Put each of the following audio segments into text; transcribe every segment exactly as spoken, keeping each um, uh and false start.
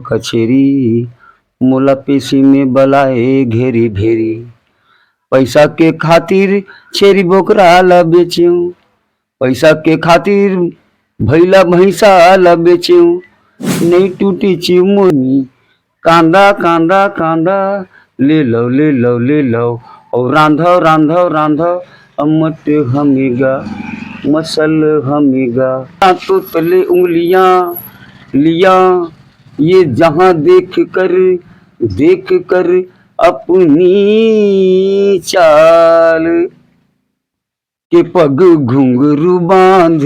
कछेरी, मोला पेशी में बलाए घेरी भेरी। पैसा के खातिर छेरी बोकरा ला बेचेंव, पैसा के खातिर भैला भैंसा ला बेचेंव, नहीं टूटी चिमुनी। कांदा कांदा कांदा, ले लो ले लो ले लो, और रांधो रांधो रांधो, अम्मट हमेगा, मसल हमेगा। हाथों तले उंगलियां लिया, ये जहां देख कर, देख कर अपनी चाल। के पग घुंघरू बांध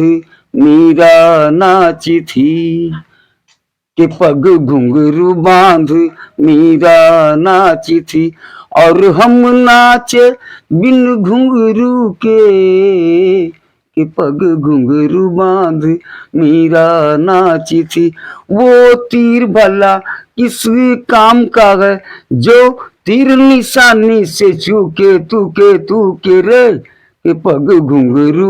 मीरा नाची थी, के पग घुंघरू बांध मीरा नाची थी, और हम नाचे बिन घुंघरू के, के पग घुंघरू बांध मीरा नाची थी। वो तीर भला किस काम का है, जो तीर निशानी से चूके तू के, तू के रे, के पग घुंघरू।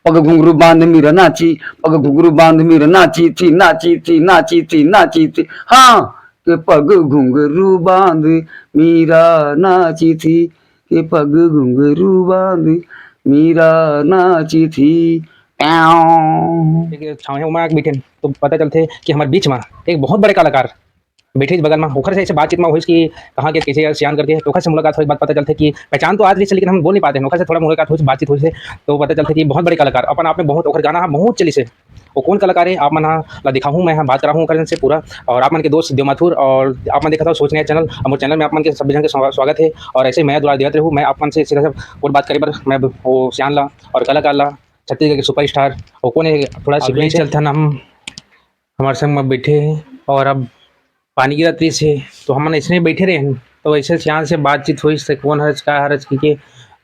पग घुंघरू बांध मीरा नाची, पग घुंघरू बांध मीरा नाची थी, नाची थी, नाची थी, नाची थी। हाँ, के पग घुंघरू बांध मीरा नाची थी, के पग घुंघरू बांध मीरा नाची थी। प्याऊ। एक छांव हे, ओमा आके बइठेन, तो पता चलथे कि हमर बीच म एक बहुत बड़े कलाकार बइठे हे बगल म। ओखर से ऐसे बातचीत म होइस कि कहाँ के, कैसे, सियान करके, तो ओखर से मुलाकात होइस, बात पता चलथे कि पहचान तो आज रहिस, लेकिन हम बोल नहीं पाते हैं। ओखर से थोड़ा मुलाकात होइस, बातचीत होइस, तो पता चलथे कि बहुत बड़े कलाकार, अपन आप में बहुत, ओखर गाना ह बहुत चलिस हे। वो कौन कलाकार है, आप मन ह ला दिखाहूँ, मैं ह बात कराहूँ ओकर से पूरा। और आप मन के दोस्त देव माथुर, और आप मन देखत हव सोच नया चैनल। अब मोर चैनल में आप मन के सब झन के स्वा-, स्वागत है, और ऐसे ही मया दुलार देवत रहू। मैं आप मन से सीधा सा गोठ बात करे बर मैं वो सियान ला और कलाकार ला, छत्तीसगढ़ के सुपरस्टार, वो कौन है, थोड़ा अभी सीक्वेंस चलथन हम, हमारे संग में बैठे हैं, और अब पानी गिरत रहिस हे, तो हमन अइसने बइठे रहेन, तो अइसे सियान से बातचीत होइस, से कौन हरच, का हरच कहिके,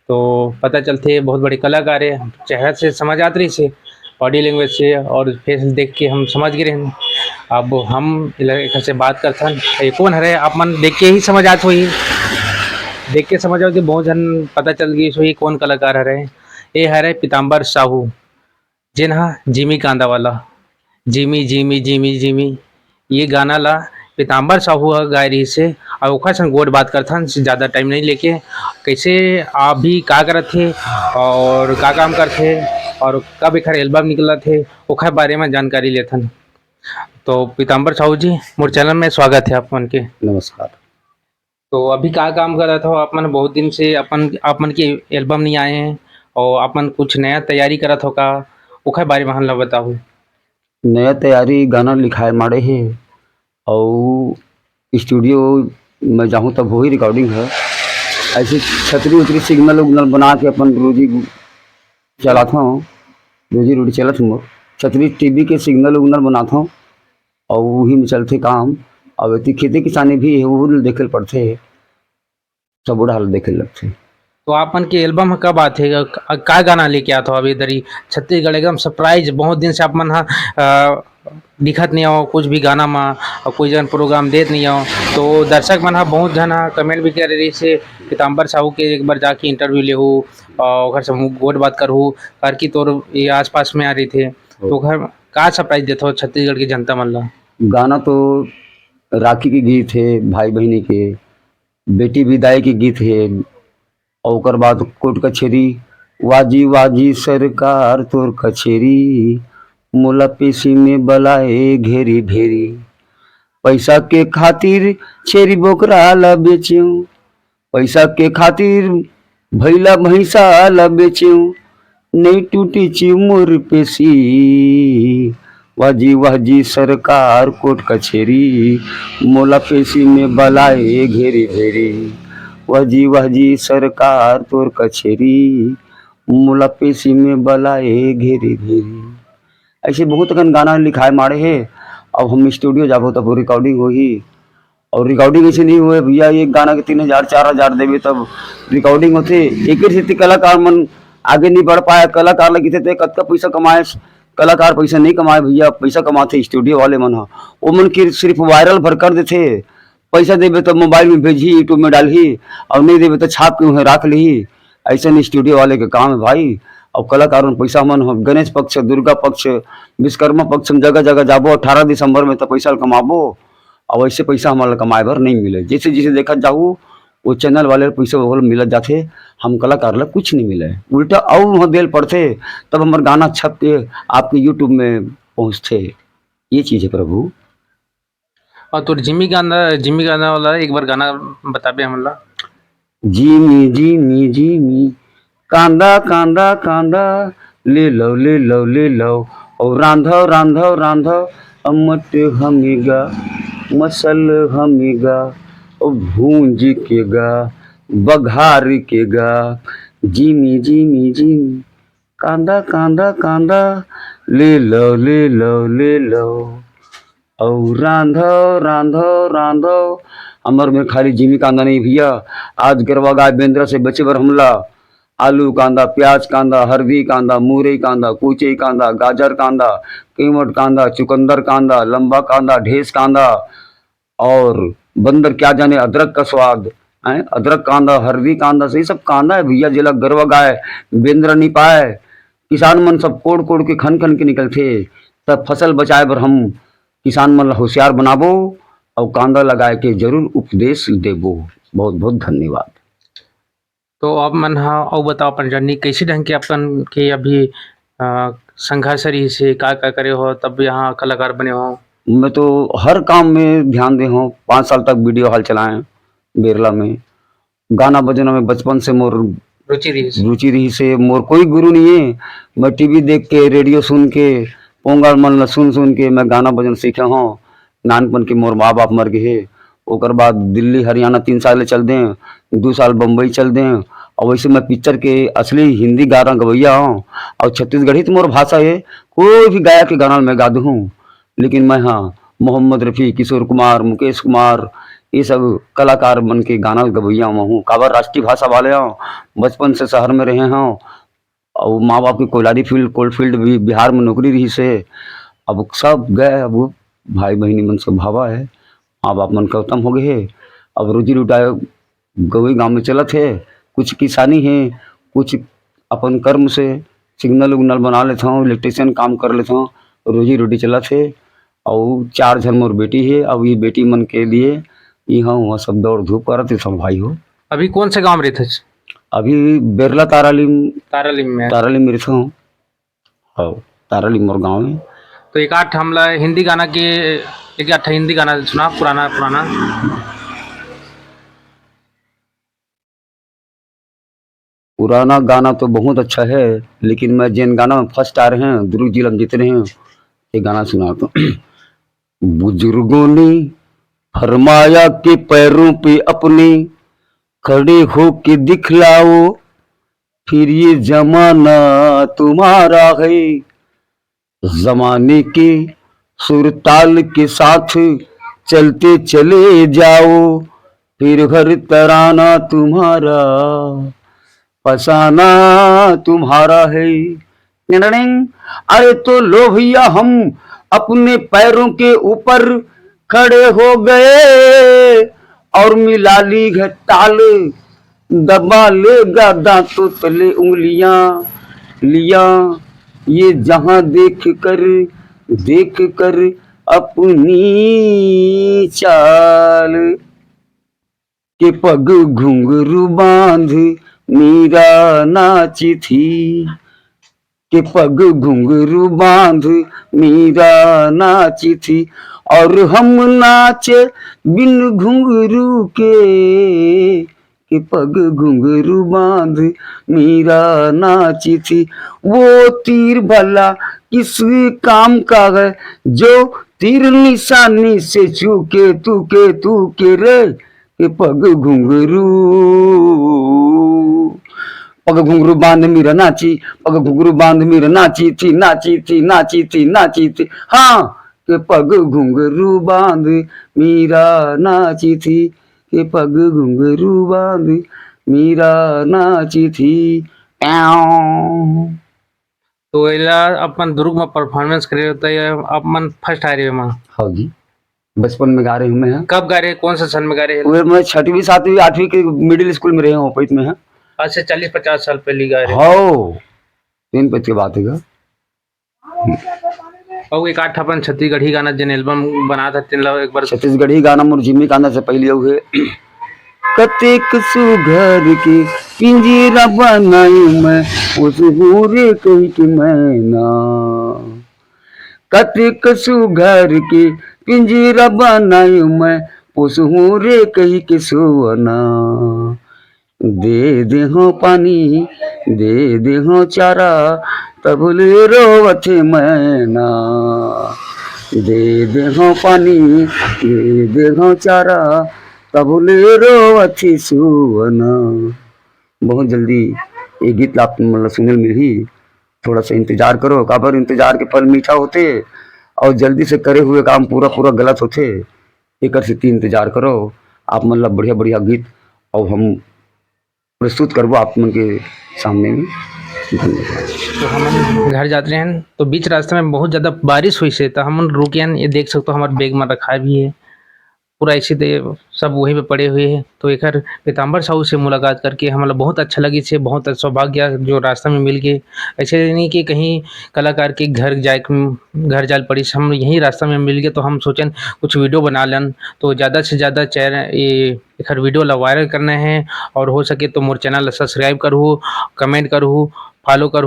तो पता चलथे बहुत बड़े कलाकार हे, चेहरा से समझ आत रहिस हे, बॉडी लैंग्वेज से और फेस देख के हम समझ गे रहेन। अब हम एला एकर से बात करथन, ये कौन हरे, आप मन देख के ही समझ आत होही, देख के समझ आत होही, बहुत झन पता चल गिस होही कौन कलाकार हरे। ये हरे पीताम्बर साहू, जेन ह जिमी कांदा वाला, जिमी, जिमी, जिमी, जिमी, ये गाना ला पीताम्बर साहू ह गाए रहिस हे। अउ ओखर संग गोठ बात करथन, ज्यादा टाइम नहीं लेके, कैसे अभी का करत हे और का काम करथे और कब एखर एल्बम निकलत हे, ओखर बारे में जानकारी लेथन। तो पीताम्बर साहू जी, मोर चैनल में स्वागत है आप मन के। नमस्कार। तो अभी का काम करत हो आप मन? बहुत दिन से अपन, आप मन के एल्बम नहीं आए हैं और आप मन कुछ नया तैयारी करत हो का, ओखर बारे में हमला बताओ। नया तैयारी, गाना लिखाए माड़े हे, अउ स्टूडियो में जाहूँ तब होही रिकॉर्डिंग ह। ऐसे छतरी उतरी, सिग्नल उग्नल बना के अपन रोजी गु-, चलात हूँ, रोजी रोटी चलत हूँ। छतरी टीवी के सिग्नल उग्नल बनात हूँ, अउ उही में चलथे काम। अउ एती खेती किसानी भी हे, उहू ल देखे ल पड़थे, सबो डहार ल देखे ल लगथे। तो आप मन के एल्बम ह कब आथे? अ, क-, का गाना लेके आत हो अभी इधर ही छत्तीसगढ़? एकदम सरप्राइज, बहुत दिन से आप मन ह, अ, दिखत नहीं हो कुछ भी गाना म, अउ कोई जन प्रोग्राम देत नहीं हो, तो दर्शक मन ह बहुत झन ह कमेंट भी करे रहिस हे, पीताम्बर साहू के एक बार जाके इंटरव्यू लेहू, अ, ओकर से गोठ बात करहू, करके तोर ये आसपास में आ रहिथे। तो ओकर का सरप्राइज देथो छत्तीसगढ़ के जनता मन ला? गाना तो राखी के गीत हे, भाई बहिनी के, बेटी विदाई के गीत हे, अउ ओकर बाद कोर्ट कचेरी, वाजी वाजी सरकार तोर कचेरी, मोला पेशी में बलाए घेरी भेरी। पैसा के खातिर छेरी बोकरा ला बेचेंव, पैसा के खातिर भैला भैंसा ला बेचेंव, नहीं टूटी ची मोर पेशी। वाह जी, वाह जी, सरकार कोर्ट कचेरी, मोला पेशी में बलाए घेरी भेरी। वाह जी, वाह जी, सरकार तोर कचेरी, मोला पेशी में बलाए घेरी भेरी। ऐसे बहुत अकन गाना लिखाए माड़े हे। अब हम स्टूडियो जाबो, तब रिकॉर्डिंग होही। और रिकॉर्डिंग ऐसे नहीं हुए भैया, एक गाना के तीन हजार, चार हजार देवे तब रिकॉर्डिंग होथे। एकर सेती कलाकार मन आगे नहीं बढ़ पाया। कलाकार लगी थे, ते कतका पैसा कमाए, कलाकार पैसा नहीं कमाए भैया, पैसा कमाथे स्टूडियो वाले मन ह। वो मन के सिर्फ वायरल भर कर देथे। पैसा देबे तब मोबाइल में भेजही, YouTube में डालही, और नहीं देबे तो छाप के उहें राख लिही। ऐसन स्टूडियो वाले के काम है भाई। अउ कलाकार मन पैसा हमन ह-, गणेश पक्ष, दुर्गा पक्ष, विश्वकर्मा पक्ष में जगह-जगह जाबो, अठारह दिसंबर में त पैसा ल कमाबो, अउ ऐसे पैसा हमन ल कमाए बर नहीं मिले। जैसे जैसे देखत जाहू, वो चैनल वाले ल पैसा वो मिलत जाथे, हम कलाकार ल कुछ नहीं मिले, उल्टा अउ वहाँ बेल पड़थे, तब हमर गाना छप के आपके YouTube में पहुँचथे। ये चीज है प्रभु। और तोर जिमी गाना, जिमी गाना वाला एक बार गाना बताबे हमन ला। जिमी, जिमी, जिमी, कांदा, कांदा, कांदा, ले लो, ले लो, ले लो, और रांधो, रांधो, रांधो, अमट हमेगा, मसल हमेगा, और भूंज के गा, बघार के गा, जिमी, जिमी, जिमी, कांदा, कांदा, कांदा, ले लो, ले लो, ले लो, अउ रांधो, रांधो, रांधो। हमर में खाली जिमी कांदा नहीं भैया, आज गरवा गाय बेंदरा से बचे बर हमला आलू कांदा, प्याज कांदा, हरदी कांदा, मुरई कांदा, कुचई कांदा, गाजर कांदा, कीमट कांदा, चुकंदर कांदा, लंबा कांदा, ढेस कांदा, और बंदर क्या जाने अदरक का स्वाद, हैं? अदरक कांदा, हरदी कांदा, से सब कांदा है भैया, जेला गरवा गाय बेंदरा नहीं पाए। किसान मन सब कोड़ कोड़ के, खन खन के निकलथे, तब फसल बचाए बर हम किसान मन ला होशियार बनाबो, अउ कांदा लगाए के जरूर उपदेश देबो। बहुत बहुत धन्यवाद। तो आप मन ह अउ बताओ अपन जर्नी, कैसे ढंग के अपन के अभी, अ, संघर्ष रहिस हे, का का करे हो तब यहाँ कलाकार बने हो? मैं तो हर काम में ध्यान दे हूँ। पाँच साल तक वीडियो हॉल चलाए बेरला में। गाना बजना में बचपन से मोर रुचि रहिस हे। रुचि रहिस हे। मोर कोई गुरु नहीं है। मैं टीवी देख के, रेडियो सुन के, पोंगल मन ला सुन सुन के मैं गाना बजना सीखे हूँ। नानपन के मोर माँ बाप मर गए हे, ओकर बाद दिल्ली हरियाणा तीन साल ले चल दें, दू साल बम्बई चल दें। और वैसे मैं पिक्चर के असली हिंदी गाना गवैया हूँ, और छत्तीसगढ़ी तो मोर भाषा है, कोई भी गायक के गाना मैं गा दूँ। लेकिन मैं, हाँ, मोहम्मद रफ़ी, किशोर कुमार, मुकेश कुमार, ये सब कलाकार मन के गाना गवैया हूँ। काबर राष्ट्रीय भाषा वाले हूँ, बचपन से शहर में रहे हूँ, अउ माँ बाप के कोइलारी फील्ड, कोल फील्ड भी बिहार में नौकरी रहिस हे। अब सब गए, अब वो भाई बहिनी मन सब भावा है, माँ बाप मन खतम हो गए हे। अब रोजी रोटा गवई गाँव में चलत हे, कुछ किसानी हे, कुछ अपन कर्म से सिग्नल उग्नल बना लेथों, इलेक्ट्रिशियन काम कर लेथों, रोजी रोटी चलत हे। अउ चार झन मोर बेटी हे, अब ये बेटी मन के लिए इहाँ उहाँ सब दौड़ धूप करत हे सब भाई हो। अभी कौन से गाँव में रहत हस? अभी बेरला तारालिम, तारालिम में। तारालिम में रहत हूँ। हाँ, तारालिम मोर गाँव है। तो एक आठ हमला हिंदी गाना के, एक आठ हिंदी गाना सुना, पुराना, पुराना। पुराना गाना तो बहुत अच्छा है, लेकिन मैं जेन गाना में फर्स्ट आ रहे हैं, दुर्ग जिला में जीत रहे हैं, ये गाना सुना तो। बुजुर्गों ने फरमाया कि पैरों पे अपने खड़े होके दिखलाओ, फिर ये जमाना तुम्हारा है। जमाने के सुर ताल के साथ चलते चले जाओ, फिर हर तराना तुम्हारा, फसाना तुम्हारा है। टिंगड़िंग। अरे तो लो भैया, हम अपने पैरों के ऊपर खड़े हो गए और मिला ली है ताल, दबा लेगा दांतों तले उंगलियां, लिया ये जहां देख कर, देख कर अपनी चाल। के पग घुंघरू बांध मीरा नाची थी, के पग घुंघरू बांध मीरा नाची थी, और हम नाचे बिन घुंघरू के, के पग घुंघरू बांध मीरा नाची थी। वो तीर भला किस काम का है, जो तीर निशानी से चूके तू के, तू के रे, के पग घुंघरू, पग घुंघरू बांध मीरा नाची, पग घुंघरू बांध मीरा नाची थी, नाची थी, नाची थी, नाची थी। हाँ, के पग घुंघरू बांध मीरा नाची थी, के पग घुंघरू बांध मीरा नाची थी। प्याऊ। तो एला अपन दुर्ग में परफॉर्मेंस करे हो, तो ये अपन फर्स्ट आए रहे हो वहाँ? हाँ जी, बचपन में गा रहे हूँ मैं, हाँ। कब गा रहे, कौन से सन में गा रहे? वो मैं छठवीं, सातवीं, आठवीं के मिडिल स्कूल में रहे हूँ, पैत में, हाँ। आज से चालीस पचास साल पहले गा रहे हो? हाँ। तीन पद के बात हे गा। अउ एक आठ अपन छत्तीसगढ़ी गाना जेन एल्बम बनात हे तेन ला एक बार। छत्तीसगढ़ी गाना मोर जिमी गाना से पहले अउ हे। कतेक सुघर के पिंजरा बनाई मैं, पोसहूँ रे कही के मैना। कतेक सुघर के पिंजरा बनाई मैं, पोसहूँ रे कही के सोना। दे देहूँ पानी, दे देहूँ चारा, तब ले रोवथे मैना। दे देहूँ पानी, दे देहूँ चारा, तब ले रोवथे सुअना। बहुत जल्दी ये गीत ला आप मन ला सुने ल मिलही। थोड़ा सा इंतजार करो, काबर इंतजार के फल मीठा होथे, अउ जल्दी से करे हुए काम पूरा पूरा गलत होथे। एकर सेती इंतजार करो, आप मन ला बढ़िया बढ़िया गीत अउ हम प्रस्तुत करबो आप मन के सामने में। धन्यवाद। तो हमन घर जात रहेन, तो बीच रास्ता में बहुत ज्यादा बारिश होइस हे, तो हमन रुके हन। ये देख सकथो, हमर बैग में रखा भी हे पूरा, ऐसे दे सब वहीं पे पड़े हुए हैं। तो एकर पीताम्बर साहू से मुलाकात करके हमला बहुत अच्छा लगिस हे, बहुत सौभाग्य जो रास्ता में मिल गए। ऐसे नहीं कि कहीं कलाकार के घर जाए, घर जाल पड़िस, हम यहीं रास्ता में मिल गए, तो हम सोचन कुछ वीडियो बना लन। तो ज़्यादा से ज़्यादा चैनल, ये एकर वीडियो ला वायरल करना है, और हो सके तो मोर चैनल ला सब्सक्राइब करहू, कमेंट करहू, फॉलो करहू।